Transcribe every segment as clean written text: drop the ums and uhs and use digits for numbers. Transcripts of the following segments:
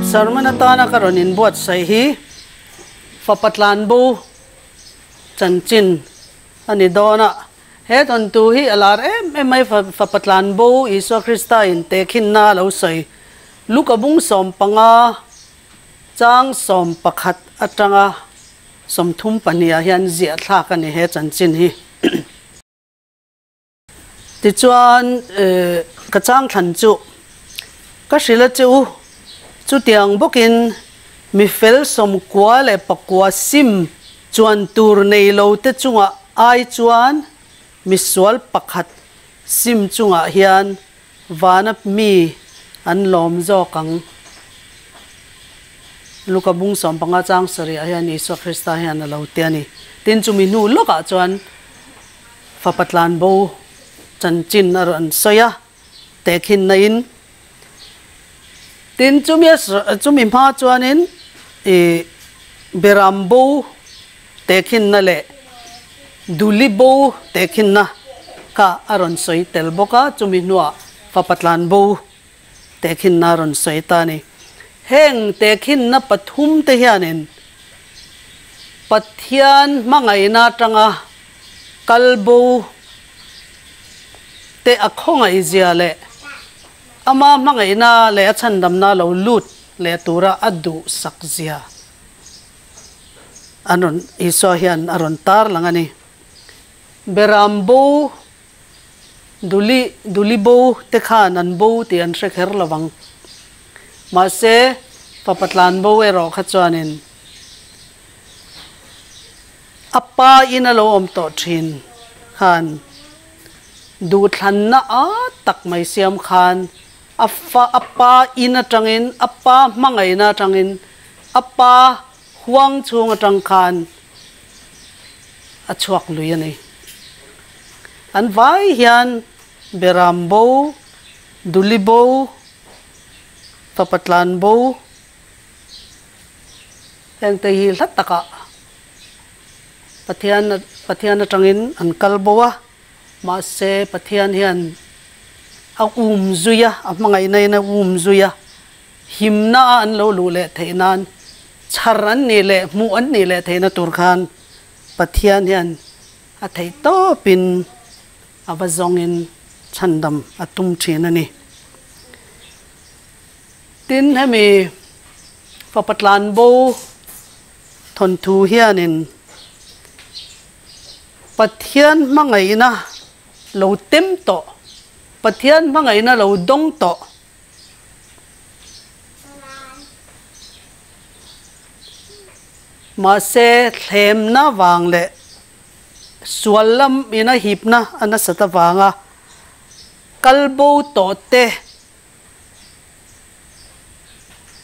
Sermon atana ka rawn inbuatsaih hi Fapa Tlanbo chanchin a ni dawn a. He tawntu hi a lar em em mai Fapa Tlanbo Isua Krista in tehkhinna a lo sawi. Luka bung 15 chang 11 atanga 32 ah hian ziah thlak a ni he chanchin hi. Tichuan ka chang thlan chu ka hrilh a che u, chutiang bawkin mi fel 99 sim chuan tur nei lo te chungah ai chuan misual pakhat sim chungah hian vana mi an lawm zawk ang. Luka bung 15 chang 7 ah hian Isua Krista hian a lo ti a ni. Tin chumi hnu lawkah chuan Fapa tlanbo chanchin a rawn sawi a, tehkhin naiin. Tin, chumi a chumi hma chuanin ih Beram bo tehkhinna leh Duli bo tehkhinna kha a rawn sawi tel bawk a, chumi hnuah Fapa tlanbo tehkhinna a rawn sawi ta a ni. Heng tehkhinna pathum te hianin Pathian hmangaihna atanga kal bo te a khawngaih zia leh ama hmangaihna leh a chhandamna lo lut leh tura a duhsak zia an rawn Isua hian a rawn tar lang a ni. Beram bo Duli duli bo te khan an bo tih an hre kher lo vang. Mahse, fapa tlan bo erawh kha chuanin a pa in a lo awm tawh thin khan duhthlanna a tak mai siam khan a fa a pa in atangin a pa hmangaihna atangin a pa huang chhung atang khan a chhuak lui a ni. An vai hian Beram bo, Duli bo, Fapa tlan bo heng te hi hla takah Pathian Pathian atangin an kal bo a, mahse Pathian hian a um zui a, a hmangaihna in a um zui a, himna a an lo luh leh theih nan chhar an nih leh hmuh an nih leh theihna tur khan Pathian hian a theih tawpin a va zawngin chhandam a tum thin a ni. Tin, hemi fapa tlanbo thawnthu hianin Pathian hmangaihna lo tem tawh, Pathian hmangaihna lo dawng tawh, Mahse, thlemna vang leh sual lam ina hipna a nasat avanga kal bo tawh te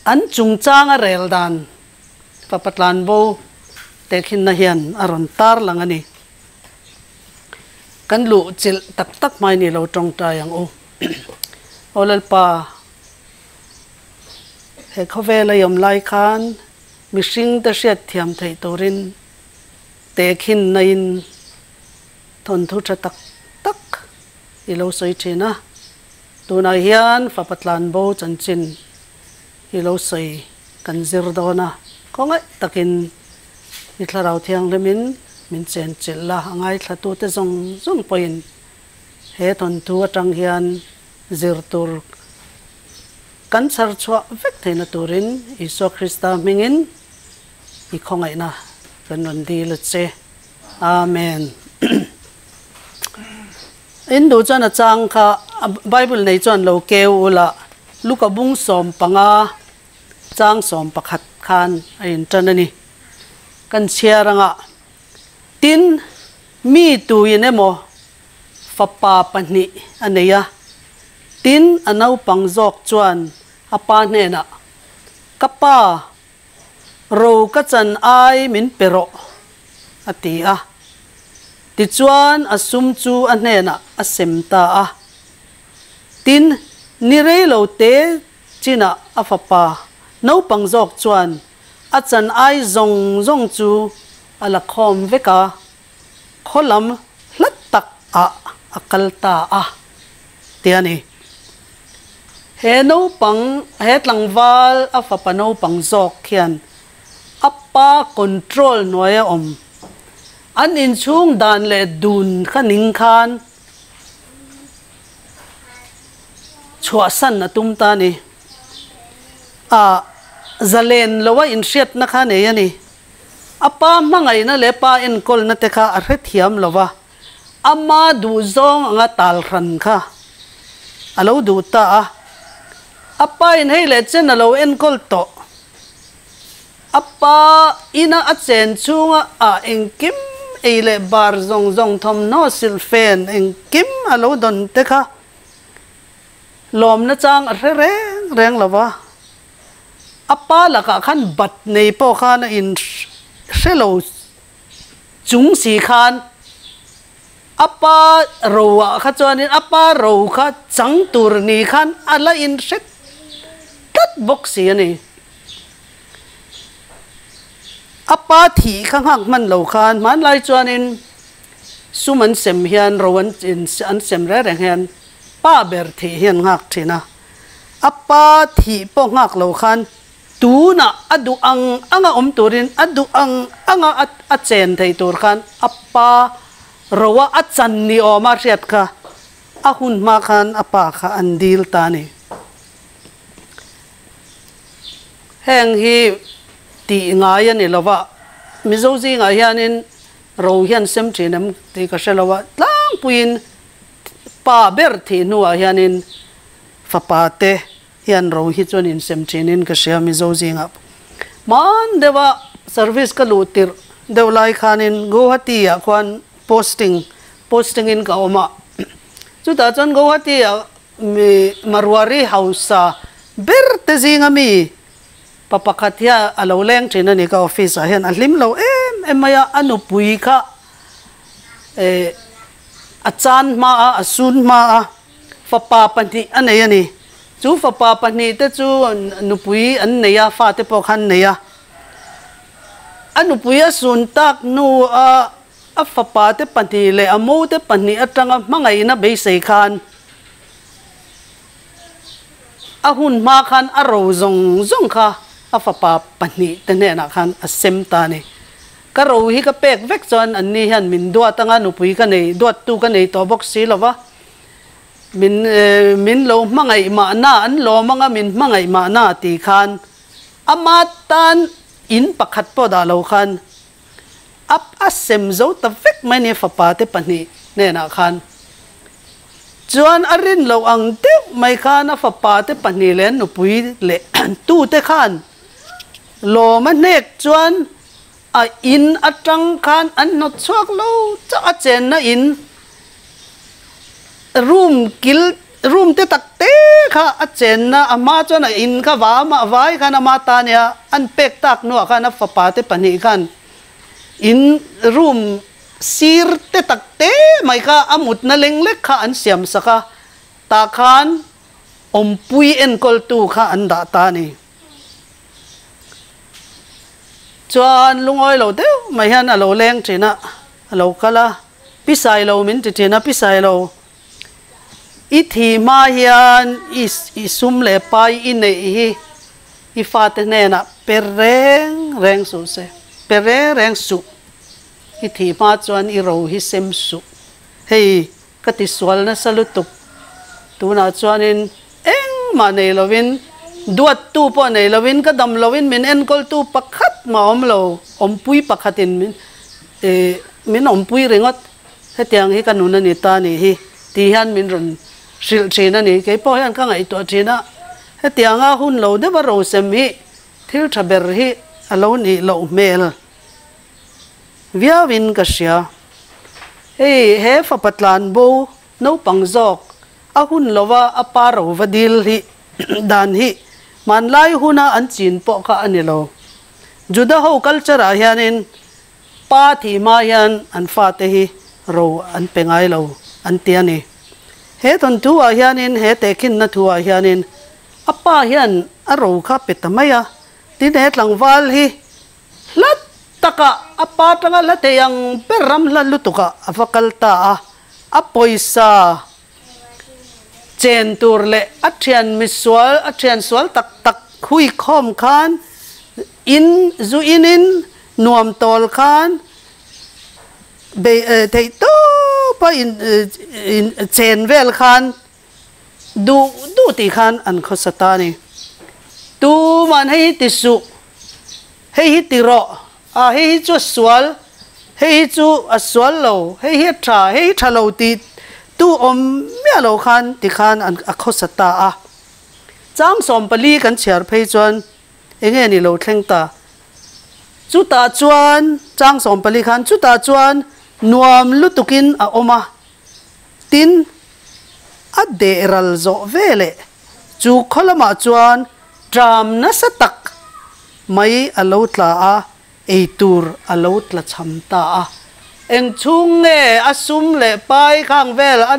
an chungchanga rel dan fapa tlanbo tehkhinna hian a rawn tar lang a ni. Kan luh chilh tak tak hmai ni lo tawngtai ang u. Aw Lalpa, he khawvel a iawm lai khan mihring te hriat thiam theih turin tehkhin naiin thawnthu tha tak tak i lo sawi thin a. Tunah hian fapa tlanbo chanchin i lo sawi kan zir dawn a, khawngaih takin i thlarau thianghlimin min chenchilh la, a ngaithlatute zawng zawng pawhin He thawnthu atang hian zir tur kan chhar chhuah vek theihna turin Isua Krista hmingin i khawngaihna kan rawn dil a che. Amen. In duh chuan a chang kha Bible nei chuan lo keu ula Luka bung 15 chang 11 khan a intan a ni. Kan chhiar anga tin Mi tuin emaw fapa pahnih a nei a, tin a naupang zawk chuan a pa hnenah, Ka pa, ro ka chan ai min pe rawh, a ti a. Tichuan a sum chu a hnenah a sem ta a. Tin, ni rei lo te chinah a fapa naupang zawk chuan a chan ai zawng zawng chu a la khawm vek a, khaw lam hla tak ah a kal ta a, ti a ni. He naupang, he tlangval a fapa naupang zawk khian a pa control hnuaia awm an inchhung dan leh dun kha ning khan chhuahsan a tum ta a ni. A zalen loa inhriatna kha nei a ni. A pa hmangaihna leh pa enkawlna te kha a hrethiam lo va, ama duhzawng anga tal hran kha a lo duh ta a. A pa in hei leh chen a lo enkawl tawh. A pa ina a chen chhunga a engkim ei leh bar zawng zawng thawmhnaw silhfen engkim a lo dawn te kha lawmna chang a hre reng reng lo va. A pa lakah khan bat nei pawh khan a in hre lo chung si khan a pa ro ah kha chuanin a pa ro kha chang tur ni khan a la in hre tlat bawk si a ni. A pa thih kha nghak hman lo khan hmanlai chuanin sum an sem hian ro an an sem reng reng hian pa ber thih hi an nghak thin a. A pa thih pawh nghak lo khan tunah a duh ang anga awm turin a duh ang anga a chen thei tur khan a pa roa a chan ni awma hriat kha a hun hma khan a pa kha an dil ta a ni. Heng hi tih ngai a ni lo va, Mizo zingah hianin ro hian sem thin em tih ka hre lo a, tlangpuiin pa ber thih hnuah hianin fapa te hian ro hi chuan insem thinin ka hria Mizo zingah hman deuha service ka luh tirh deuh lai khanin Guwahati ah khuan posting posting in ka awm a chutah chuan Guwahati ah mi Marwari hausa ber te zinga mi pa pakhat hian a lo leng thin a ni ka office ah hian a hlim lo em em mai a a nupui kha eh a chan hma a a sun hma a. Fapa pahnih a nei a ni. Chu fapa pahnih te chu nupui an nei a, fate pawh kha an nei a. A nupui a sun tak hnu a a fapa te pahnih leh a mo te pahnih atanga hmangaihna beisei khan a hun hma khan a ro zawng zawng kha a fapa pahnih te hnenah khan a sem ta a ni. Ka ro hi ka pek vek chuan anni hian min duat anga nupui ka nei, duattu ka nei tawh bawk si lo va. Min min lo hmangaih mahna, an lawm anga min hmangaih mahna tih khan ama tan in pakhat pawh dah lo khan a a sem zo ta vek mai nia fapa te pahnih hnenah khan. Chuan a rin loh ang deuh mai khan a fapa te pahnih leh an nupui leh tute khan lawm a hnek chuan A in atang khan an hnawt chhuak lo chauh a chenna in room kil room te tak te kha a chenna a hma chuan a in kha va a vai khan ama ta nia an pek tak hnuah khan a fapa te pahnih khan in room sir te tak te mai kha a mutna leng lek kha an siam sak a tah khan awmpui enkawltu kha an dah ta a ni. Chuan lungawi lo deuh mai hian a lo leng thin a, a lo kal a, Pi Sailo min ti thin a, Pi Sailo, i thi hma hian i i sum leh pai i neih hi i fate hnenah pe reng reng suh se, pe reng reng suh, i thi hma chuan i ro hi sem suh, hei Ka tisual nasa lutuk. Tunah chuanin engmah nei lovin, duattu pawh nei lovin, ka dam lovin min enkawltu pakhat mah awm lo, awmpui pakhatin min ih min awmpui ringawt. Hetiang hi ka nun a ni ta nih hi tih hian min rawn hrilh thin a ni. Kei pawh hian ka ngaihtuah thin a, hetianga hun lo deuha rosem hi thil tha ber hi a lo nih loh hmel. Viauin ka hria. Hei he fapa tlan bo naupang zawk a hun lova a pa ro va dil hi dan hi hmanlai huna an chin pawh kha a ni lo. Juda ho culture ah hianin pa thih hma hian an fate hi ro an pe ngai lo an ti a ni. He thawnthu ah hianin he tehkhinna thu ah hianin a pa hian a ro kha pe ta mai a, tin he tlangval hi Hla takah a pa tanga hla thei ang ber ram hla lutukah a va kal ta a, a pawisa Chen tur leh a thian misual, a thian sual tak tak hui khawm khan in zu inin nuam tawl khan bei theih tawpa in chen vel khan duh duh tih khan an khawsa ta a ni. Tuman hei hi ti suh, hei hi ti rawh, a hei hi chu a sual, hei hi chu a sual lo, hei hi a tha, hei hi tha lo tih tu awm miah lo khan tikhan an a khawsa ta a. Chang 14 kan chhiar phei chuan eng nge ni lo thleng ta? Chutah chuan chang 14 khan chutah chuan nuam lutukin a awm a, tin a deh ral zawh ve leh chu khaw lamah chuan ṭam nasa tak mai a lo tla a, ei tur a lo tla cham ta a. Eng chhung nge a sum leh pai khang vel a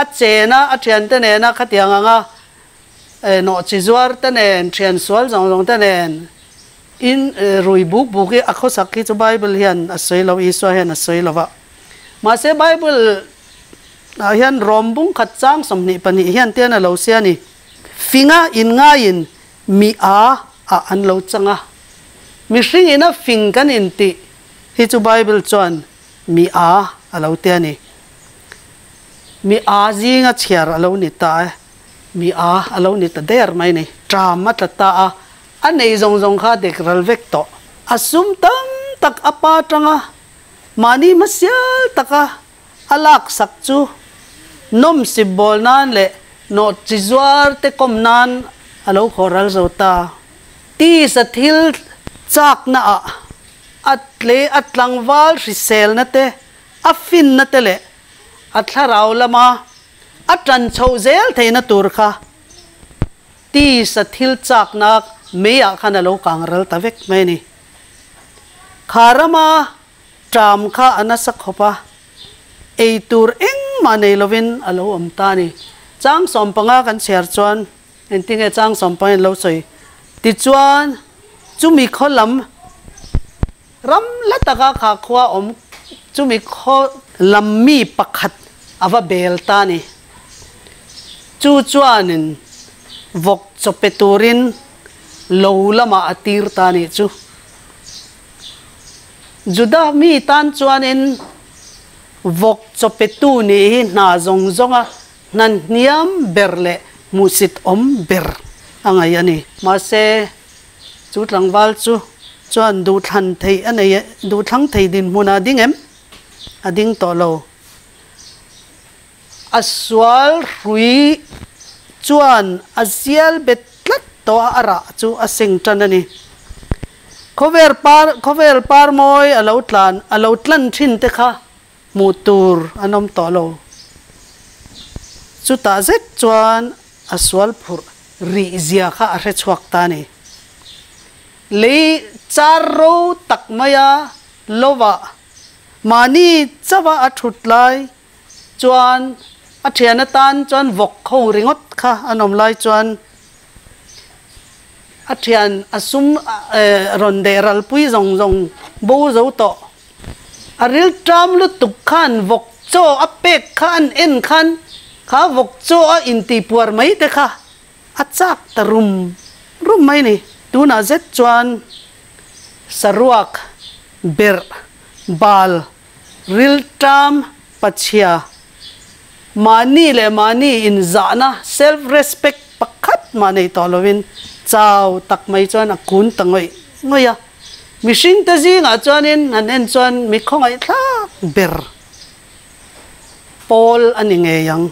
a chen a, a thiante nena khatiang anga nawh chi zuar te nen, thian sual zawng zawng te nen in rui buk buk hi a khawsak hi chu Bible hian a sawi lo, Isua hian a sawi lo va. Mahse Bible ah hian Rom bung khat chang 22 hian tian a lo sia ni, Finga inngaiin Mi a ah an lo chang a. Mihring ina fing kan intih hi chu Bible chuan mi a a lo ti a ni. Mi a zinga chhiar a lo ni ta e. Mi a a lo ni ta der mai ni. Ṭam a tla ta a, a nei zawng zawng kha dek ral vek tawh. A sum tam tak a pa ṭanga mahni hmasial taka a laksak chu nawmsip bawl nan leh nawh chi zuar te kawm nan a lo khawh ral zo ta. Tisa thil chakna ah a tle a tlangval hriselna te, a finna te leh a thlarau lama a tan chhoh zel theihna tur kha tisa thil chakna mei ah khan a lo kang ral ta vek mai a ni. Kha rama Ṭam kha a nasa khawp a, ei tur engmah nei lovin a lo awm ta a ni. Chang 15 kan chhiar chuan engtinge chang 15 in lo sawi? Tichuan, chumi khaw lam ram la taka kha khua awm chumi khaw lam mi pakhat a va bel ta a ni. Chu chuanin vawk chaw pe turin lo lamah a tir ta a nih chu. Judah mi tan chuanin vawk chawpetu nih hi hna zawng zawnga hna hniam ber leh hmuhsit awm ber a ngaih a ni. Mahse, chu tlangval chu chuan duhthlan theih a nei, duhthlang thei dinhmun a ding em? A ding tawh lo. A sual hrui chuan a zial bet tlat tawh a, a rah chu a seng tan a ni. Khawvel par, khawvel par mawi a lo tlan, a lo tlan thin te kha hmuh tur an awm tawh lo. Chutah zet chuan a sual phurh rih zia kha a hre chhuak ta a ni. Lei char ro tak maia lovah mahni chauha a thut lai Chuan a thian atan chuan vawk ho ringawt kha an awm lai chuan a thian a sum rawn deh ralpui zawng zawng bo zo tawh. A rilṭam lutuk khan vawk chaw a pek kha an en khan kha vawk chaw a intihpuar mai te kha a chak ta rum rum mai ni. Tunah zet chuan saruak berh bal Rilṭam pachhia, mahni leh mahni inzahna, self respect, pakhat mah nei tawh lovin chau tak mai chuan a kun ta ngawih ngawih a. Mihringte zingah chuanin han en chuan mi khawngaihthlak ber pawl a ni ngei ang.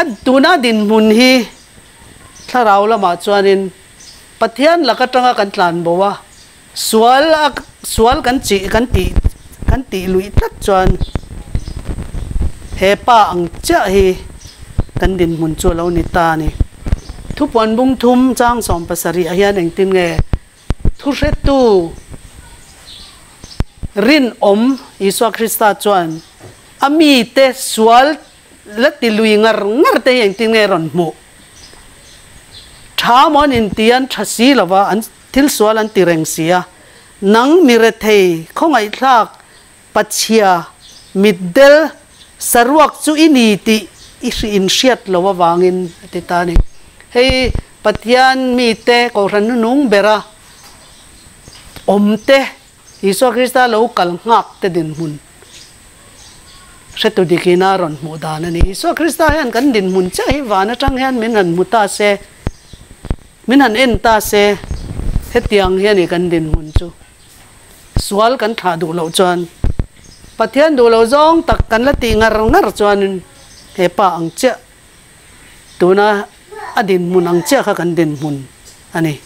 A tuna dinhmun hi thlarau lamah chuanin Pathian lak atanga kan tlanbo a. Sual a sual kan chih kan tih kan tih luih tlat chuan he pa ang chiah hi kan dinhmun chu a lo ni ta a ni. Thupuan bung thum chang 70 ah hian engtin nge thuhretu rinawm Isua Krista chuan a mite sual la ti lui ngar ngar te hi engtin nge rawn hmuh? Tha maw an intian tha si lova an Thil sual an ti reng si a, nang mi rethei, khawngaihthlak, pachhia, mitdel, saruak chu i ni tih i in hriat loh avangin a ti ta a ni. Hei Pathian mite Kohhran hnunung bera awmte Isua Krista lo kal nghak te dinhmun hretu dikin a rawn hmuh dan a ni. Isua Krista hian kan dinhmun chiah hi van atang hian min han hmu ta se, min han en ta se, hetiang hi a ni kan dinhmun chu. Sual kan thlah duh loh chuan, Pathian duh loh zawng tak kan la tih ngar ngar chuanin he pa ang chiah Tuna a dinhmun ang chiah kha kan dinhmun a ni.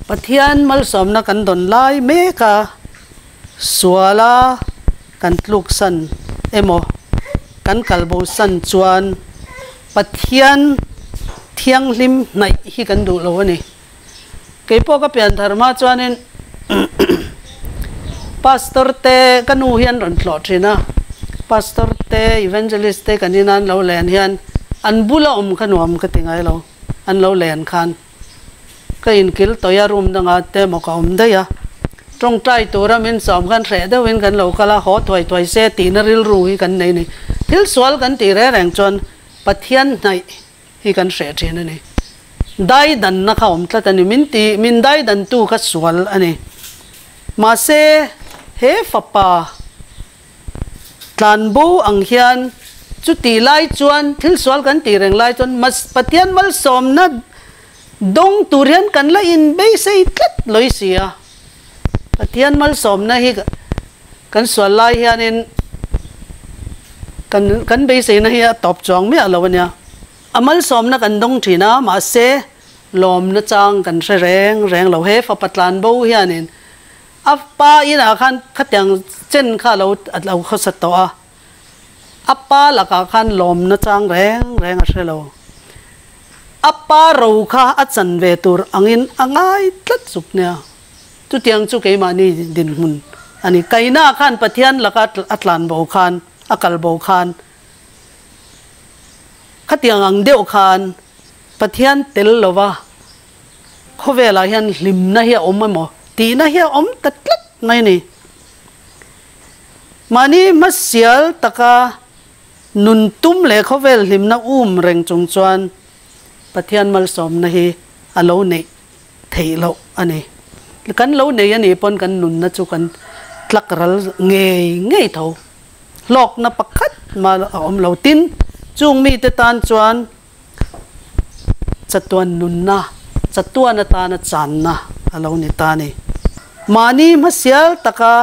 Pathian malsawmna kan dawn lai mek a, suala kan tluksan emaw kan kalbosan chuan Pathian thianghlim hnaih hi kan duh lo a ni. Keipawh ka pian thar hma chuanin Pastor te ka nu hi an rawn tlawh thin a, Pastor te Evangelist te kan ina an lo len hian an bula awm kha nuam ka ti ngai lo, an lo len khan ka inkil tawih a room dangah te emaw ka awm daih a, tawngtai tura min sawm khan hreh deuhin kan lo kal a, haw thuai thuai se tihna rilru hi kan nei a ni. Thil sual kan tih reng reng chuan Pathian hnaih hi kan hreh thin a ni. Daidanna kha awm tlat a ni. Min ti, min daidantu kha sual a ni. Mahse, he fapa tlanbo ang hian chuti lai chuan thil sual kan tih reng lai chuan mas Pathian malsawmna dawng tur hian kan la inbeisei tlat lawi si a. Pathian malsawmna hi kan sual lai hianin kan kan beiseina hi a tawp chuang miah lo a nia. A malsawmna kan dawng thin a, mahse lawmna chang kan hre reng reng lo. He fapa tlanbo hianin a pa inah khan khatiang chen kha a lo a lo khawsa tawh a, a pa lakah khan lawmna chang reng reng a hre lo. A pa ro kha a chan ve tur angin a ngai tlat zuk nia. Chutiang chu keimahni dinhmun a ni. Kaina khan Pathian laka a tlan bo khan, a kal bo khan, khatiang ang deuh khan Pathian tel lova khawvelah hian hlimna hi a awm emaw tihna hi a awm ta tlat mai a ni. Mahni hmasial taka nun tum leh khawvel hlimna um reng chung chuan Pathian malsawmna hi a lo neih theih loh a ni. Kan lo nei a nih pawn kan nunna chu kan tlak ral ngei ngei tho. Hlawkna pakhat mah a awm lo. Tin, chung mite tan chuan chatuan nunna, chatuan atana channa a lo ni ta a ni. Mahni hmasial taka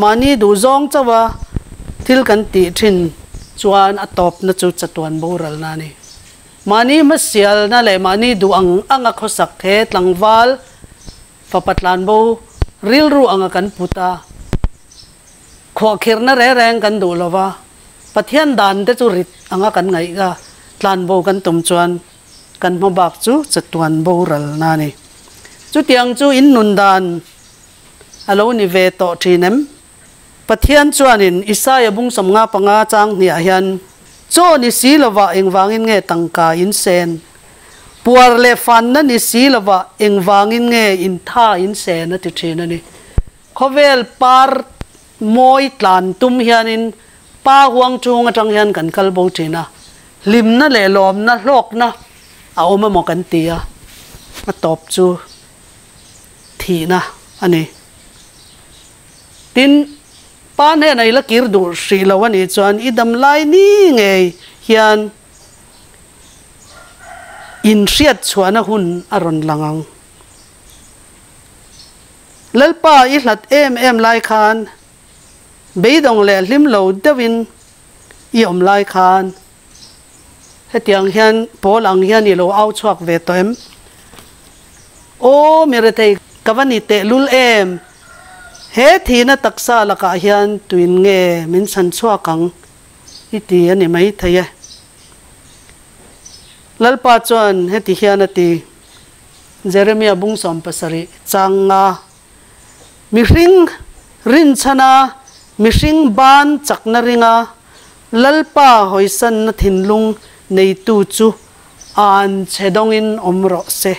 mahni duhzawng chauha thil kan tih thin chuan a tawpna chu chatuan boralna a ni. Mahni hmasialna leh mahni duh ang anga khawsak he tlangval fapa tlanbo rilru anga kan put a, khuahkhirhna reng reng kan duh lo va, Pathian dan te chu rit anga kan ngaih a, tlanbo kan tum chuan kan hma bak chu chatuan boralna a ni. Chutiang chu in nun dan a lo ni ve tawh thin em? Pathian chuanin Isaia bung 55 chang hniah hian, Chaw ni si lovah engvangin nge tangka in sen? Puar leh fanna ni si lovah engvangin nge in tha in sen? a ti thin a ni. Khawvel par mawi tlan tum hianin pa huang chung atang hian kan kal bo thin a, hlimna leh lawmna hlawkna a awm emaw kan ti a, a tawp chu thihna a ni. Tin, pa hnenah i la kir duh hrih lo a nih chuan i dam lai ni ngei hian inhriat chhuahna hun a rawn lang ang. Lalpa i hlat em em lai khan beidawng leh hlim lo deuhin i awm lai khan hetiang hian pawl ang hian i lo au chhuak ve tawh em? Aw mi rethei ka va ni tehlul em? He thihna taksa lakah hian tuin nge min chhan chhuak ang i ti a ni maithei e. Lalpa chuan heti hian a ti, Jeremia bung 70 chang nga, Mihring rinchhana mihring ban chakna ringa Lalpa hawisanna thinlung neitu chu an chhe dawngin awm rawh se,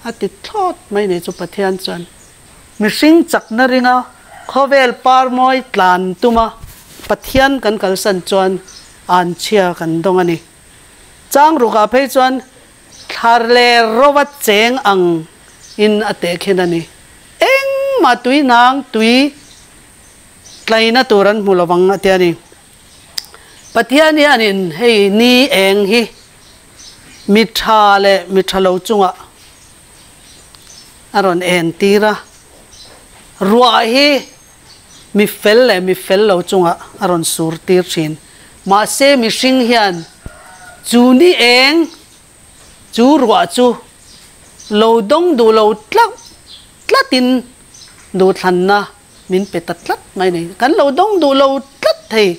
a ti thlawt mai nei chu Pathian chuan mihring chakna ringa khawvel parmawi tlan tuma Pathian kan kalsan chuan. Anchhia kan dawng a ni. Chang rukah phei chuan thla leh rova cheng ang in a teh khin a ni. Engmah tui nang tui tlaina tur an hmu lovang a ti a ni. Pathian hianin hei ni eng hi mi tha leh mi tha lo chungah a rawn en tir a, ruah hi Mi fel leh mi fel lo chungah a rawn sur tir thin. Mahse mihring hian chu ni eng chu ruah chu lo dawng duh lo tlat tlatin duhthlanna min pe ta tlat mai a ni. Kan lo dawng duh lo tlat thei.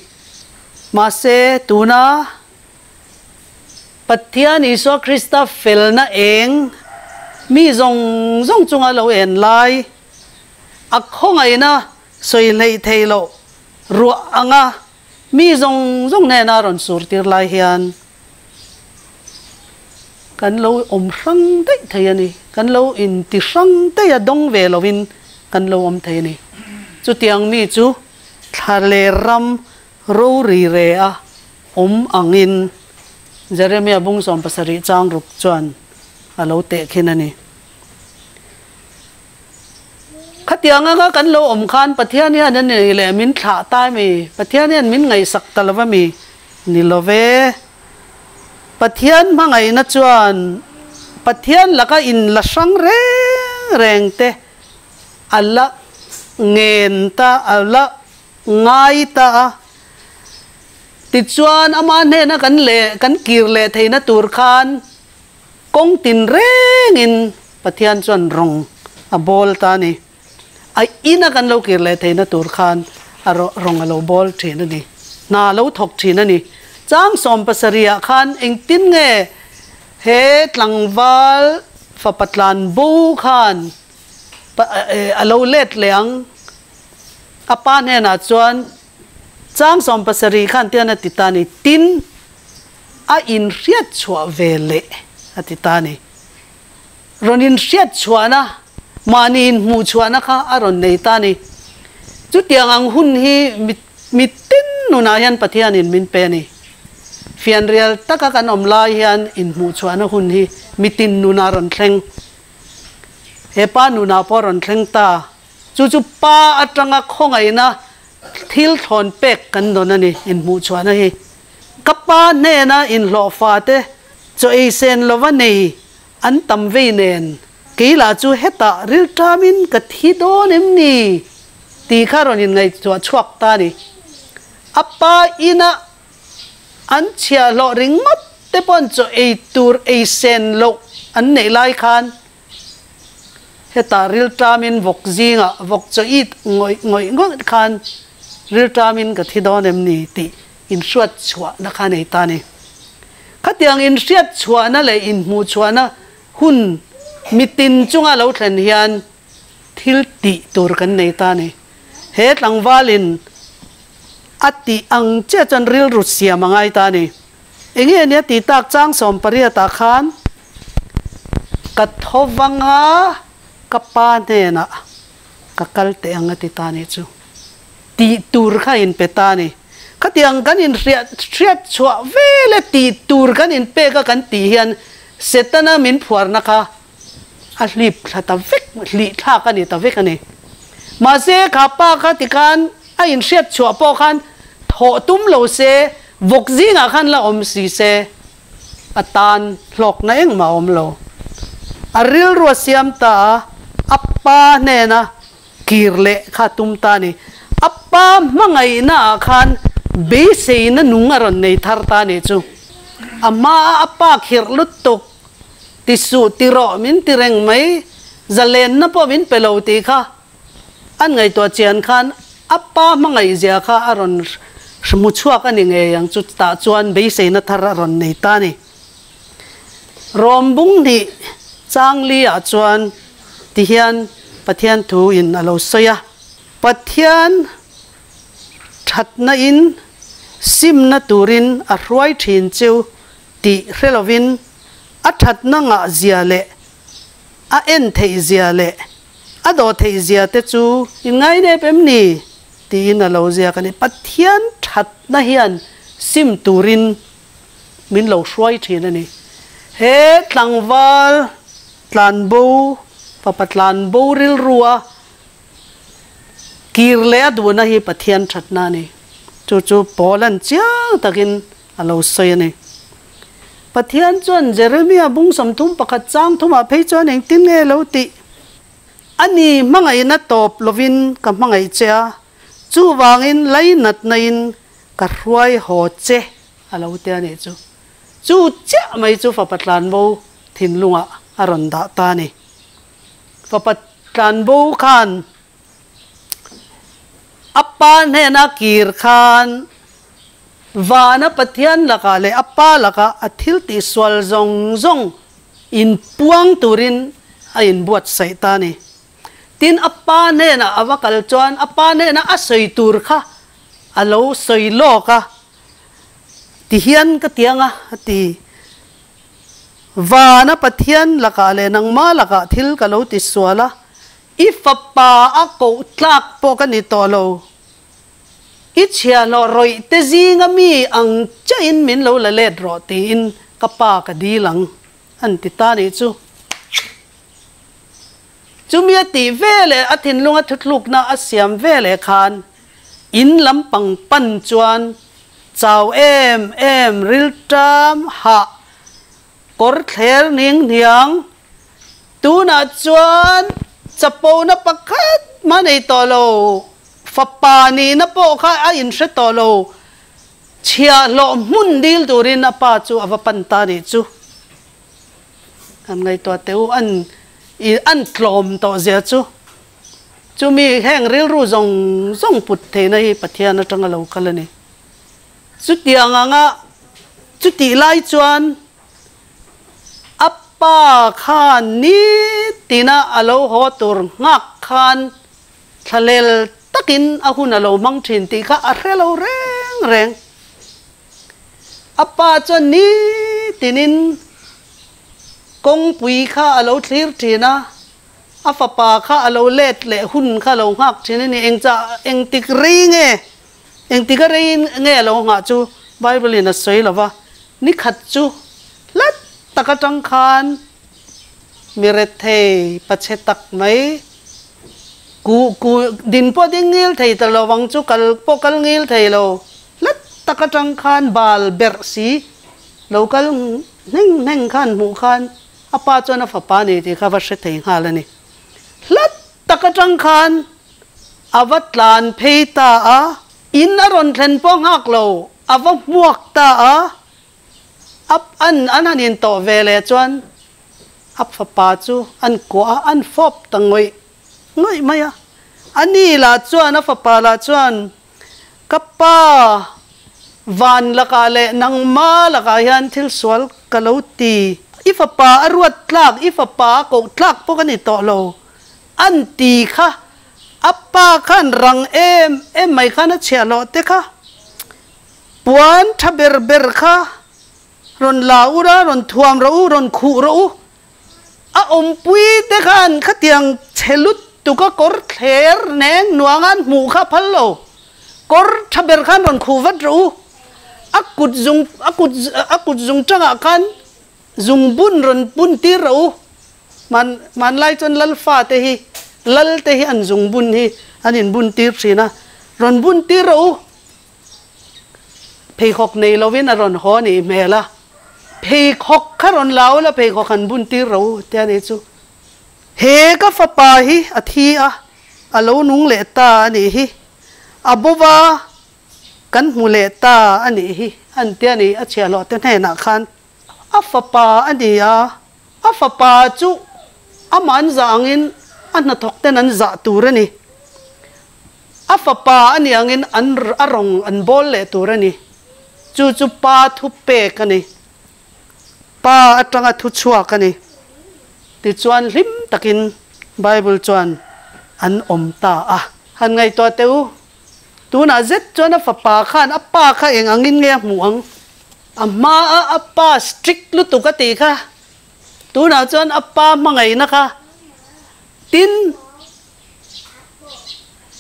Mahse tuna Pathian Isua Krista felna eng mi zawng zawng chunga lo en lai A khawngaihna sawi hleih theih loh ruah anga mi zawng zawng hnena rawn sur tir lai hian kan lo awm hrang daih thei a ni. Kan lo inti hrang daih a, dawng ve lovin kan lo awm thei a ni. Chutiang mi chu thla leh ram rori re a awm angin Jeremia bung 70 chang ruk chuan a lo tehkhin a ni. Khatiang anga kan lo awm khan Pathian hian a ni leh min thlah ta mi? Pathian hian min ngaihsak ta lo va mi? Ni lo ve. Pathian hmangaihna chuan Pathian laka in la hrang reng reng te a la ngen ta, a la ngai ta a. Tichuan ama hnena kan leh kan kir leh theihna tur khan Kawng tin rengin Pathian chuan rawng a bawl ta a ni. A ina kan lo kir leh theihna tur khan a rawng a lo bawl thin a ni. Hna a lo thawk thin a ni. Chang 70 ah khan engtin nge he tlangval fapa tlan bo khan a lo let leh ang? A pa hnenah chuan chang 70 khan tian a ti ta a ni. Tin. A inhriat chhuah ve leh a ti ta a ni. Rawn inhriat chhuahna, mahni inhmuh chhuahna kha a rawn nei ta a ni. Chutiang ang hun hi mi tin nunah hian Pathianin min pe a ni. Fianrial taka kan awm lai hian inhmuh chhuahna hun hi mi tin nunah a rawn thleng. He pa nunah pawh a rawn thleng ta. Chu chu pa atanga khawngaihna thil thlawn pek kan dawn a ni, inhmuh chhuahna hi. Ka pa hnena inhlawhfa te chaw ei sen lova nei an tam vei nen, kei lah chu hetah rilṭamin ka thi dawn em ni? tih kha rawn inngaihtuah chhuak ta a ni. A pa ina an chhiahhlawh ringawt te paw'n chaw ei tur ei sen loh an neih lai khan hetah rilṭamin vawk zingah vawk chaw it ngawih ngawih ngawih khan rilṭamin ka thi dawn em ni tih inhriat chhuahna kha nei ta a ni. Khatiang inhriat chhuahna leh inhmuh chhuahna hun mitin chunga lo thlen hian thil tih tur kan nei ta a ni. He tlangvalin a tih ang chiah chuan rilru siam a ngai ta a ni. Enge nia tih tak chang 18 ah khan ka tho vang a, ka pa hnenah ka kal teh ang a ti ta a nih chu. Tih tur kha in pe ta a ni. Khatiang kan inhriat hriat chhuah vel e tih tur kan inpek a kan tih hian Setana min phuarna kha a hlip thla ta vek, hlih thlak a ni ta vek a ni. Mahse kha pa kha tikhan a inhriat chhuah pawh khan thawh tum lo se, vawk zingah khan la awm si se a tan hlawkna engmah a awm lo. A rilru a siam ta a, a pa hnena Kir leh kha tum ta a ni. A pa hmangaihna ah khan beiseina nung a rawn nei thar ta a nih chu. A hmaa a pa khirh lutuk ti suh ti rawh min ti reng mai, zalenna pawh min pe lo tih kha an ngaihtuah chian khan a pa hmangaih zia kha a rawn hmu chhuak a ni ngei ang chu tah chuan beiseina thar a rawn nei ta a ni. Rawm bung hnih chang li ah chuan ti hian Pathian thu in a lo sawi a, Pathian thatna in simna turin a hruai thin cheu tih hre lovin a thatna ngah zia leh a en theih zia leh a dawh theih zia te chu in ngainep em ni? tiin a lo ziak a ni. Pathian thatna hian Sim turin min lo hruai thin a ni. He tlangval tlanbo, fapa tlanbo rilrua kir leh a duhna hi Pathian thatna a ni. Chu chu Paula'n chiang takin a lo sawi a ni. Pathian chuan Jeremia bung 31 chang thumah phei chuan engtin nge lo tih? A ni, hmangaihna tawp lovin ka hmangaih che a, chuvangin lainatna in ka hruai haw che a lo ti a nih chu. Chu chiah mai chu fapa tlanbo thinlungah a rawn dah ta a ni. Fapa tlanbo khan a pa hnena kir khan vana Pathian lakah leh a pa lakah a thil tihsual zawng zawng inpuang turin a inbuatsaih ta a ni. Tin, a pa hnenah a va kal chuan a pa hnena a sawi tur kha a lo sawi lawk a, Ti hian ka ti ang a, a ti. Vana Pathian lakah leh nangmah lakah thil ka lo ti sual a, i fapa a koh tlak pawh ka ni tawh lo. I chhiahhlawh rawih te zinga mi ang chiahin min lo la let rawh tiin ka pa ka dil ang, an ti ta nih chu. Chumi a tih veleh a thinlunga thuthlukna a siam veleh khan in lampang pan chuan chau em em rilṭam hah kawr thler ning hniang tunah chuan chapona pakhat mah nei tawh lo, fapa nihna pawh kha a inhre tawh lo, chhiahhlawh hmun dil turin a pa chu a va pan ta nih chu. Kan ngaihtuah teh u, an i an tlawm tawh zia chu. Chumi heng rilru zawng zawng put theihna hi Pathian atanga lo kal a ni. Chutiang anga chutih lai chuan a pa khan nitina a lo haw tur nghak khan thlalel takin a hun a lo hmang thin tih kha a hre lo reng reng. A pa chuan nitinin kawngpui kha a lo thlir thin a, a fapa kha a lo let leh hun kha a lo nghak thin a ni. Eng chah, engtik rei nge, engtik a rei nge a lo nghah chu Bible in a sawi lo va, nikhat chu hlat tak atang khan mi rethei pachhe tak mai, ku ku din pawh ding ngil thei ta lo vang chu kal pawh kal ngil thei lo. Hlat tak atang khan bal berh si lo kal hneng hneng khan hmuh khan a pa chuan a fapa ni tih kha va hre thei nghal a ni. Hlat tak atang khan a va tlan phei ta a, in a rawn thlen pawh nghak lo, a va hmuak ta a, a an an han intawh ve leh chuan a fapa chu an kuah a, an fawp ta ngawih ngawih mai a. A ni lah chuan a fapa lah chuan Ka pa, van lakah leh nangma lakah hian thil sual ka lo ti. I fapa a ruat tlak, i fapa a koh tlak pawh ka ni tawh lo. An ti kha, a pa khan rang em em mai khan a chhiahhlawh te kha. Puan tha ber ber kha rawn la ur a, rawn thuam rawh u, rawn khuh rawh u. A awmpui te khan khatiang chhe lutuk a kawr thler neng nuang an hmuh kha phal lo. Kawr tha ber khan rawn khuh vat rawh u. A kut zung a kut a kut zung tangah khan zung bun rawn bun tir rawh u. Man hmanlai chuan lalfa te hi lal te hi an zung bun hi an in bun tir thin a. Rawn bun tir rawh u. Pheikhawk nei lovin a rawn haw a nih hmel a, pheikhawk kha rawn la ula pheikhawk han bun tir ro u tia nih chu. He ka fapa hi a thi a, a lo nung leh ta a nih hi, a bova kan hmu leh ta a nih hi an tia nih a chhiahhlawh te hnenah khan a fapa a ni a, a fapa chu amah an zah angin a hnathawk ten an zah tur a ni. A fapa a nih angin an a rawng an bawl leh tur a ni. Chu chu Pa thu pek a ni. Pa atanga thu chhuak a ni. Tichuan hlim takin Bible chuan an awm ta a. Han ngaihtuah teh u, tunah zet chuan a fapa khan a pa kha eng angin nge a hmuh ang? A hmaa a pa strict lutuk a tih kha, tunah chuan a pa hmangaihna kha tin.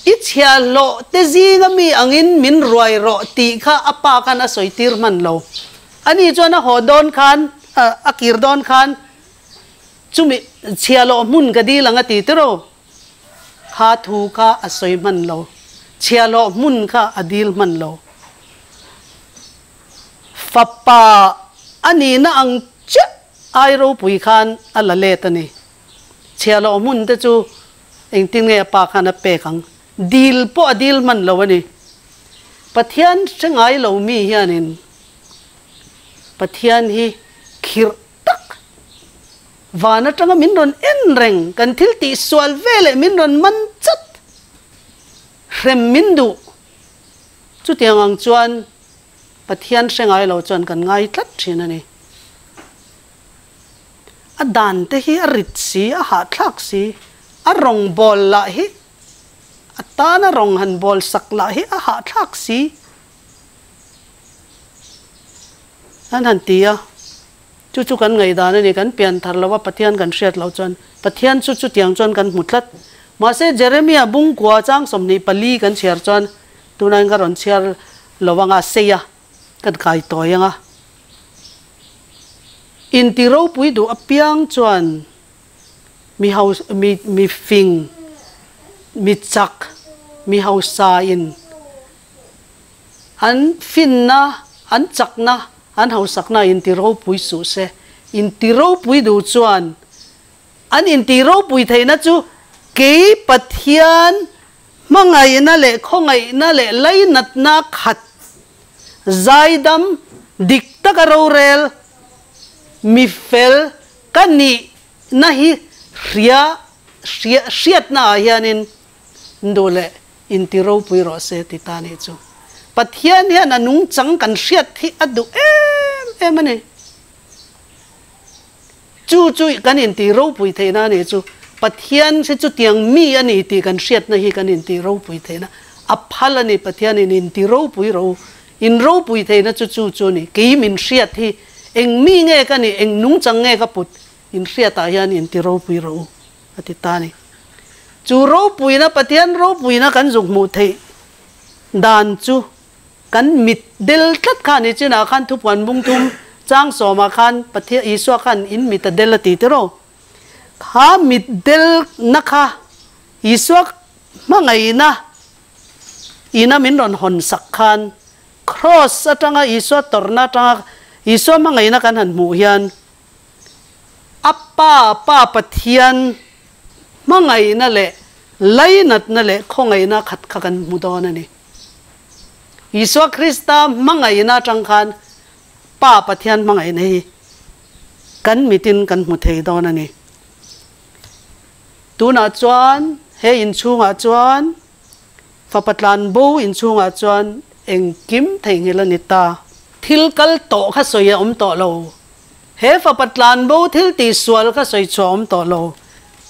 I chhiahhlawh te zinga mi angin min ruai rawh tih kha a pa khan a sawi tir hman lo. Ani chuan a haw dawn khan, a kir dawn khan chumi chhiahhlawh hmun ka dil ang a ti tiraw? Kha thu kha a sawi hman lo. Chhiahhlawh hmun kha a dil hman lo. Fapa a nihna ang chiah ai ropui khan a la let a ni. Chhiahhlawh hmun te chu Engtin nge a pa khan a pek ang? Dil pawh a dil hman lo a ni. Pathian hre ngai lo mi hianin Pathian hi khirh tak van atanga min rawn en reng, kan thil tih sual ve leh min rawn man chat, hrem min duh. Chutiang ang chuan Pathian hre ngai lo chuan kan ngai tlat thin a ni. A dan te hi a rit si, a hahthlak si, a rawng bawl lah hi, a tana rawng han bawl sak lah hi a hahthlak si an han ti a. Chu chu kan ngaihdan a ni, kan pian thar lo a, Pathian kan hriat loh chuan Pathian chu chutiang chuan kan hmu tlat. Mahse Jeremia bungkua chang 24 kan chhiar chuan tunah ka rawn chhiar lo anga a sei a. Kan kai tawi ang a. Inti ropui duh apiang chuan mi hau mi mi fing, mi chak, mi hausa in an finna, an chakna, an hausakna inti ropui suh se. Inti ropui duh chuan an inti ropui theihna chu kei Pathian hmangaihna leh khawngaihna leh lainatna khat Zaidam dik taka rorel mi fel ka nihna hi hria hria hriatna ah hianin duh leh inti ropui rawh se ti ta nih chu. Pathian hian a nungchang kan hriat hi a duh em em a ni. Chu chu kan inti ropui theihna a nih chu. Pathian hi chutiang mi a ni tih kan hriatna hi kan inti ropui theihna a phal a ni. Pathianin inti ropui ro, in ropui theihna chu chu chu a ni. Kei min hriat hi eng mi nge ka nih, eng nungchang nge ka put in hriatah hian inti ropui ro u a ti ta a ni. Chu ropuina, Pathian ropuina kan zuk hmuh theih dan chu Kan mit del tlat kha ni chinah khan thupuan bung thum chang sawmah khan Pathian Isua khan in mit a del a ti tiraw? Kha mit del na kha Isua hmangaihna ina min rawn hawn sak khan Kraws atanga Isua tawrhna atanga Isua hmangaihna kan han hmuh hian a Pa Pa Pathian hmangaihna leh lainatna leh khawngaihna khat kha kan hmu dawn a ni. Isua Krista hmangaihna atang khan Pa Pathian hmangaihna hi kan mitin kan hmu thei dawn a ni. Tunah chuan he inchhungah chuan Fapa tlanbo inchhungah chuan engkim theihnghilh a ni ta. Thil kal tawh kha sawi a awm tawh lo. He fapa tlanbo thil tihsual kha sawi chhuah a awm tawh lo.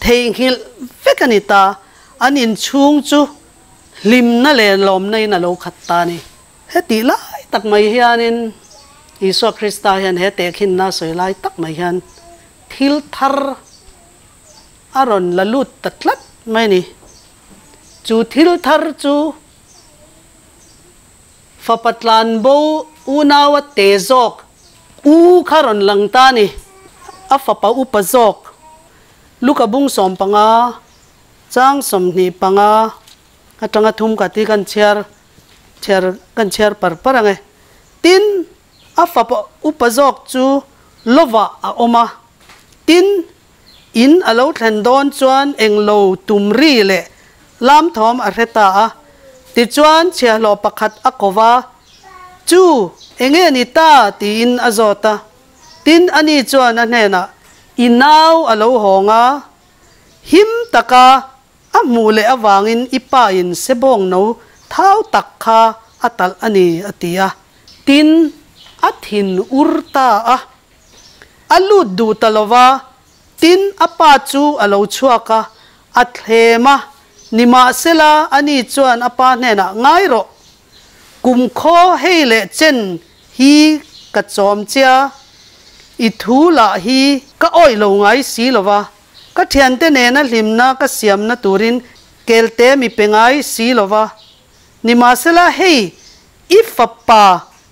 Theihnghilh vek a ni ta. An inchhung chu Hlimna leh lawmna in a lo khat ta a ni. Hetih lai tak mai hianin Isua Krista hian he tehkhinna sawi lai tak mai hian thil thar a rawn la lut ta tlat mai a ni. Chu thil thar chu fapa tlanbo unaua te zawk u kha rawn lang ta a ni. A fapa upa zawk Luka bung 15. Chang 25 atanga thum ka ti kan chhiar chhiar kan chhiar par par ang e. Tin, a fapa upa zawk chu lovah a awm a. Tin, in a lo thlen dawn chuan englo tum ri leh lam thawm a hre ta a. Tichuan chhiahhlawh pakhat a ko va, Chu, enge ni ta? tiin a zawt a. Tin, ani chuan a hnenah, I nau a lo hawng a. Him taka a hmuh leh avangin i pa in sebawng no thau tak kha a talh a ni, a ti a. Tin, a thin ur ta a. A lut duh ta lo va, tin a pa chu a lo chhuak a, a thlem a, nimahsela ani chuan a pa hnenah, Ngai rawh, kum khaw hei leh chen hi ka chawm che a, i thu lah hi ka awih lo ngai si lo va, ka thiante nena hlimna ka siamna turin kelte mi pe ngai si lo va. Nimahsela hei, i fapa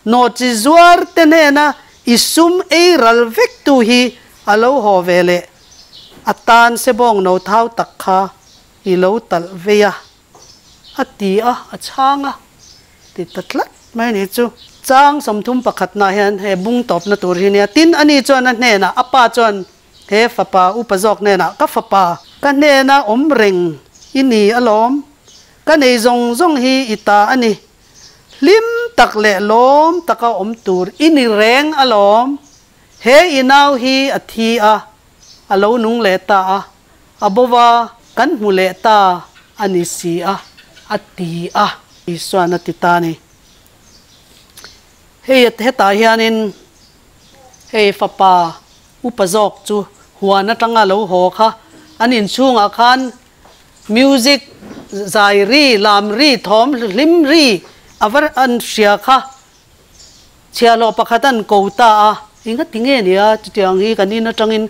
nawhchi zuar te hnena i sum ei ral vek tu hi a lo haw ve leh, a tan sebawng no thau tak kha i lo talh vei a, a ti a, a chhang a ti ta tlat mai a nih chu. Chang 31 naah hian he bung tawpna tur hi nia, tin ani chuan a hnenah a pa chuan He fapa upa zawk hnenah, Ka fapa, ka hnena awm reng i ni alawm, ka nei zawng zawng hi i ta a ni. Hlim tak leh lawm taka awm tur i ni reng alawm. He i nau hi a thi a, a lo nung leh ta a, a bo va, kan hmu leh ta a ni si a, a ti a. Isuan a ti ta a ni. Hei hetah hianin hei fapa Upa zawk chu huan atanga lo haw kha an inchhungah khan music zai ri, lam ri, thawm hlim ri a va an hria kha chhiahhlawh pakhat an ko ta a, enga ti nge nia chutiang hi kan in atangin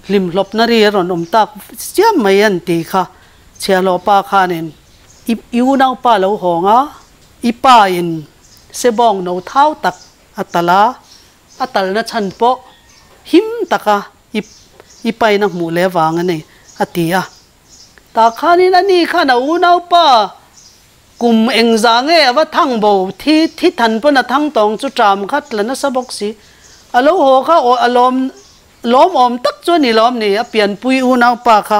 hlimhlawpna ri a rawn awm tak chiam mai an ti kha chhiahhlawh pa khanin i unaupa lo hawng a, i pa in sebawng no thau tak a talh a. A talna chhan pawh him taka i i paina hmuh leh vang a ni, a ti a. Tah khanin ani khan a unaupa kum engzah nge a va thang bo, thi thi than pawn a thang tawng chu ṭam kha tla nasa bawk si. A lo haw kha aw a lawm lawmawm tak chu a ni lawm ni, a pianpui unaupa kha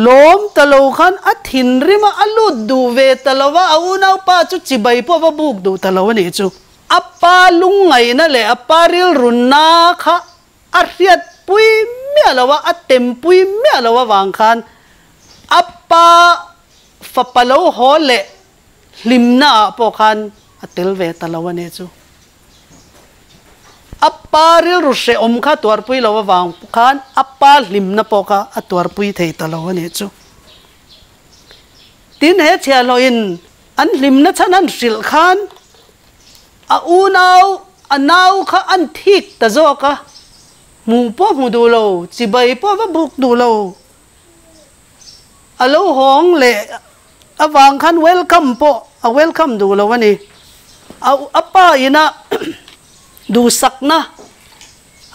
lawm ta lo khan a thinrim a, a lut duh ve ta lo va, a unaupa chu chibai pawh va buk duh ta lo a nih chu. A pa lungngaihna leh a pa rilrunna kha a hriatpui miah lo a, a tempui miah lo avang khan a pa fapa lo haw leh hlimna ah pawh khan a tel ve ta lo a nih chu. A pa rilru hrehawm kha tuarpui lo avang khan a pa hlimna pawh kha a tuarpui thei ta lo a nih chu. Tin, he chhiahhlawhin an hlimna chhan an hrilh khan a unau, a nau kha an thik ta zawk a, hmu pawh hmu duh lo, chibai pawh va buk duh lo. A lo hawng leh avang khan welcome pawh a welcome duh lo a ni. A a pa ina duhsakna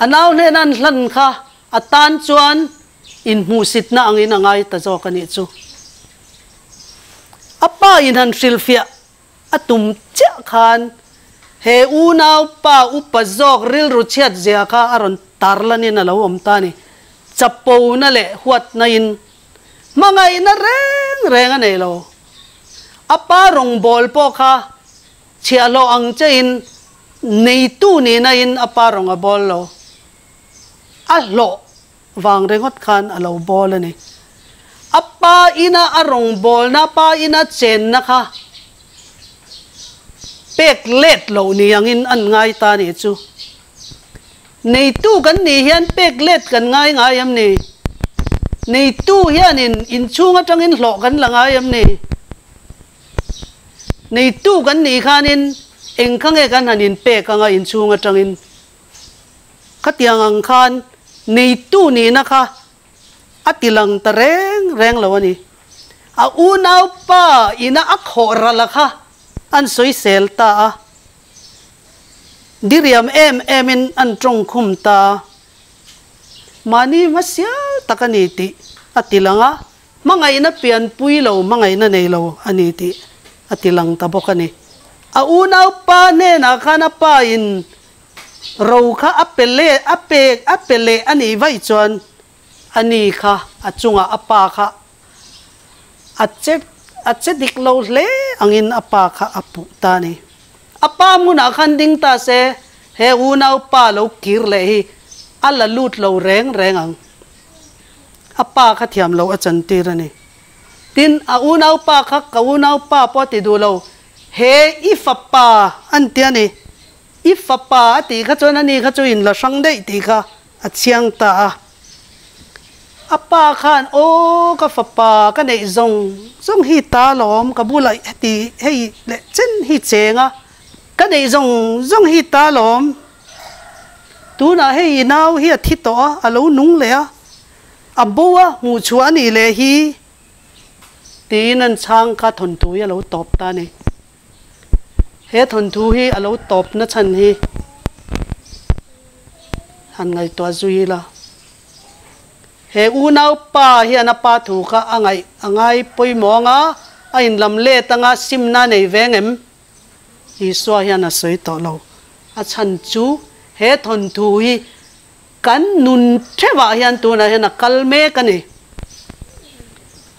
a nau hnena an hlan kha a tan chuan inhmuhsitna angin a ngai ta zawk a nih chu. A pa in han hrilhfiah a tum chiah khan he unau pa upa zawk rilru chhiat zia kha a rawn tarlanin a lo awm ta a ni. Chapona leh huatna in hmangaihna reng reng a nei lo. A pa rawngbâwl pawh kha chhiahhlawh ang che in neitu nihna in a pa rawng a bâwl lo. A hlawh vang ringawt khan a lo bawl a ni. A pa ina a rawngbawlna, a pa ina chenna kha pek let loh ni angin an ngai ta nih chu. Neitu kan nih hian pek let kan ngai ngai em ni? Neitu hianin inchhung atangin hlawh kan la ngai em ni? Neitu kan nih khanin eng kha nge kan han inpek anga inchhung atangin? Khatiang ang khan neitu nihna kha a ti lang ta reng reng lo a ni. A unaupa ina a khawh ralh a kha an sawisel ta a, diriam em emin an tawngkhum ta a, mahni hmasial tak a ni tih a ti lang a, hmangaihna pianpui lo, hmangaihna nei lo a ni tih a ti lang ta bawk a ni. A unaupa hnenah khan a pa in Ro kha a pe leh a pek a pe leh a nih vaih chuan a ni kha a chungah a pa kha a che a che dik lo hle angin a pa kha a puh ta a ni. A pa hmunah khan ding ta se he unau pa lo kir leh hi a la lut lo reng reng ang. A pa kha thiam lo a chantir a ni. Tin, a unau pa kha ka unau pa pawh a ti duh lo, he i fapa an ti a ni. I fapa a tih kha chuan ani kha chu in la hrang daih tih kha a chiang ta a. A pa khan, Aw ka fapa, ka neih zawng zawng hi ta lawm, ka bulah heti hei leh chen hi cheng a, ka neih zawng zawng hi ta lawm, tunah hei i nau hi a thi tawh a, a lo nung leh a, a bo a, hmuhchhuah a nih leh hi. Tiin an chhang kha thawnthu hi a lo tawp ta a ni. He thawnthu hi a lo tawpna chhan hi han ngaihtuah zui ila. He unaupa hian a pa thu kha a ngaih a ngai pawimawh anga a inlam let anga simna a nei ve ngem? Isua hian a sawi tawh lo. A chhan chu he thawnthu hi Kan nun theuhah hian tunah hian a kal mek a ni.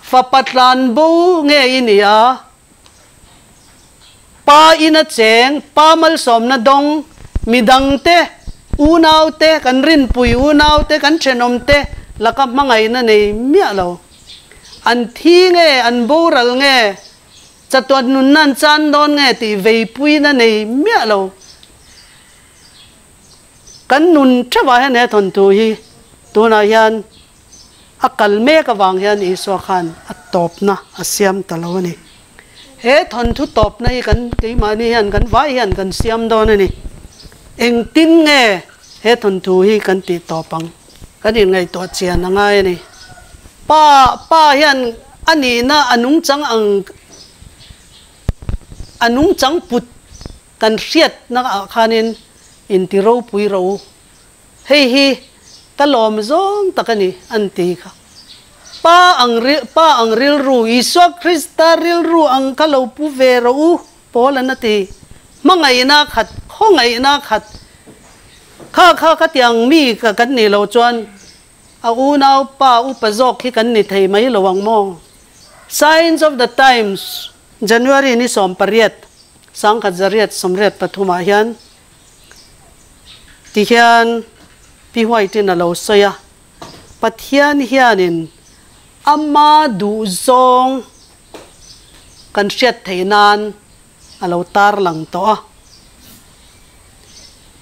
Fapa tlan bo nge i ni a, pa ina cheng, pa malsawmna dawng, midangte, unaute, kan rinpui unaute, kan thenawmte laka hmangaihna nei miah lo. An thi nge, an boral nge, chatuan nunna an chan dawn nge tih veipuina nei miah lo. Kan nun theuhah hian he thawnthu hi tunah hian a kal mek avang hian Isua khan a tawpna a siam ta lo a ni. He thawnthu tawpna hi kan keimahni hian kan vai hian kan siam dawn a ni. Engtin nge he thawnthu hi kan tih tawp ang? Kan inngaihtuah chian a ngai a ni. Pa pa hian a nihna a nungchang ang a nungchang put Kan hriatna ah khanin inti ropui ro, hei hi ka lawm zawng tak a ni, an ti kha. Pa ang Pa ang rilru, Isua Krista rilru ang kha lo pu ve rawh u, Paul an a ti. Hmangaihna khat, khawngaihna khat, kha kha khatiang mi ka kan nih loh chuan a unau pa upa zawk hi kan ni thei mai lo ang maw? Signs of the Times, January ni 18. 1983 ah hian ti hian Pi White-in a lo sawi a, Pathian hianin ama duhzawng kan hriat theih nan a lo tarlang tawh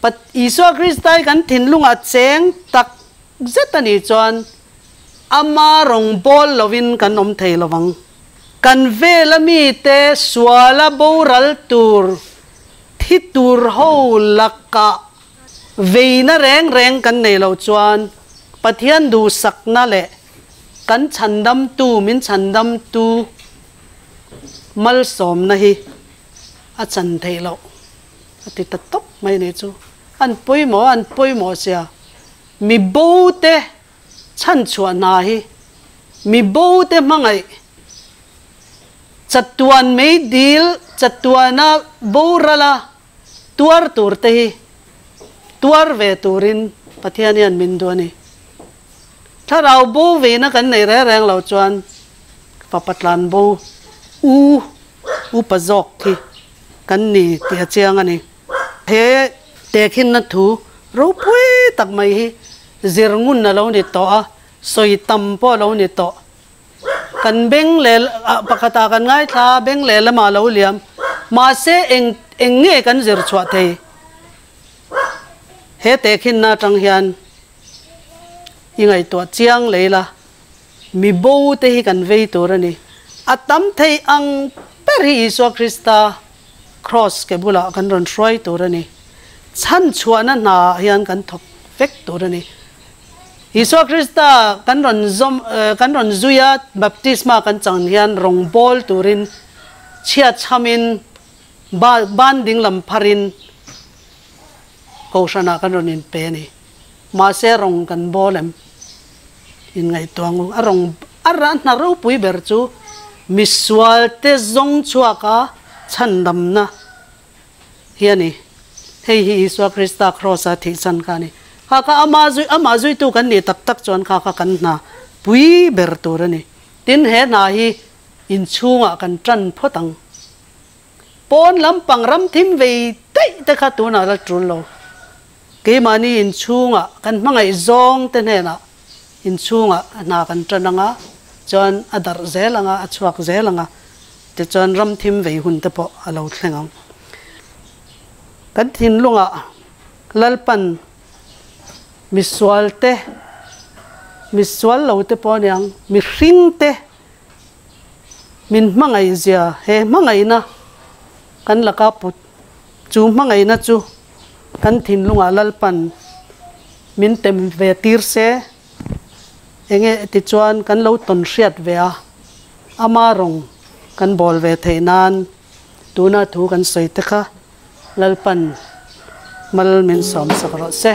a. Isua Krista hi kan thinlungah cheng tak zet a nih chuan ama rawngbâwl lovin kan awm thei lo vang. Kan vela mite suala boral tur, thi tur ho lakah veina reng reng kan nei lo chuan Pathian duhsakna leh kan chhandamtu min chhandamtu malsawmna hi a chan theih loh a ti ta tawp mai nih chu. An pawimawh a, an pawimawh sia. Mi bo te Chhanchhuah hna hi mi bo te hmangaih chatuan meidil chatuana borala tuar tur te hi tuar ve turin Pathian hian min duh a ni. Thlarau bo veina kan nei reng reng lo chuan fapa tlan bo u upa zawk hi kan ni tih a chiang a ni. He tehkhinna thu ropui tak mai hi zir ngun a lo ni tawh a, sawi tam pawh a lo ni tawh. Kan beng leh pakhatah kan ngaithla a, beng leh lamah a lo liam. Mahse eng eng nge kan zir chhuah thei? He tehkhinna atang hian i ngaihtuah chiang lei la, mi bo te hi kan vei tur a ni. A tam thei ang ber hi Isua Krista Kraws ke bulah kan rawn hruai tur a ni. Chhan chhuahna hna ah hian kan thawk vek tur a ni. Isua Krista kan rawn zawm kan rawn zui a, baptisma kan chang hian rawngbâwl turin chhiat chhamin ba ban ding lam pharin Kohhranah kan rawn inpe a ni. Mahse rawng kan bawl em? Inngaihtuah ang u. A rawng a rah hna ropui ber chu misualte zawng chhuaka chhandamna hi a ni. Hei hi Isua Krista Kraws-a thih chhan kha a ni. Kha kha ama zui amah zuitu kan nih tak tak chuan kha kha kan hna pui ber tur a ni. Tin, he hna hi inchhungah kan tan phawt ang. Pawn lampang ram thim vei daih te kha tunah la tul lo. Keimahni inchhungah kan hmangaih zawng te hnenah inchhungah hna kan tan ang a, chuan a darh zel ang a, a chhuak zel ang a, tichuan ram thim vei hun te pawh a lo thleng ang. Kan thinlungah Lalpan misual te, misual lo te pawh a niang, mihring te Min hmangaih zia he hmangaihna kan laka put chu hmangaihna chu kan thinlungah Lalpan min tem ve tir se enge tichuan kan lo tawn hriat ve a, Ama rawng kan bawl ve theih nan tuna thu kan sawi te kha Lalpan mal min sawm sak rawh se.